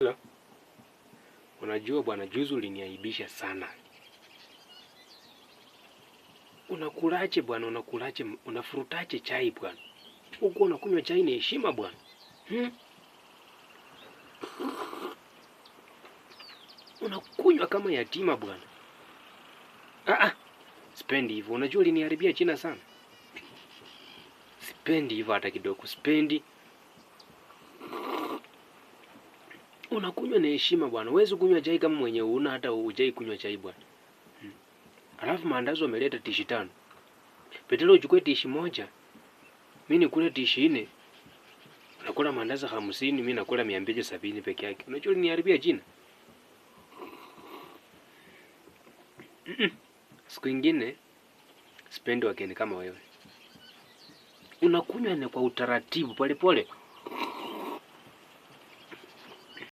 La. Unajua bwana, juzi uliniaibisha sana. Unakulaje bwana, unakulaje, unafurutaje chai bwana? Huku unakunywa chai ni heshima bwana. Hmm? Unakunywa kama yatima bwana. Ah ah. Sipendi hivyo. Unajua uliniharibia jina sana. Sipendi hivyo hata kidogo. Sipendi. Unakunywa na heshima bwana. Huwezi kunywa chai kama mwenye una hata hujai kunywa chai bwana. Hmm. Alafu maandazi wameleta tishi 5. Petelo uchukue tishi 1. Mimi nikule tishi 4. Unakula maandazi 50, mimi nakula 270 peke yake. Unajua uliniharibia jina. Siku ingine sipendi wageni kama wewe. Unakunywa ni kwa utaratibu pole pole.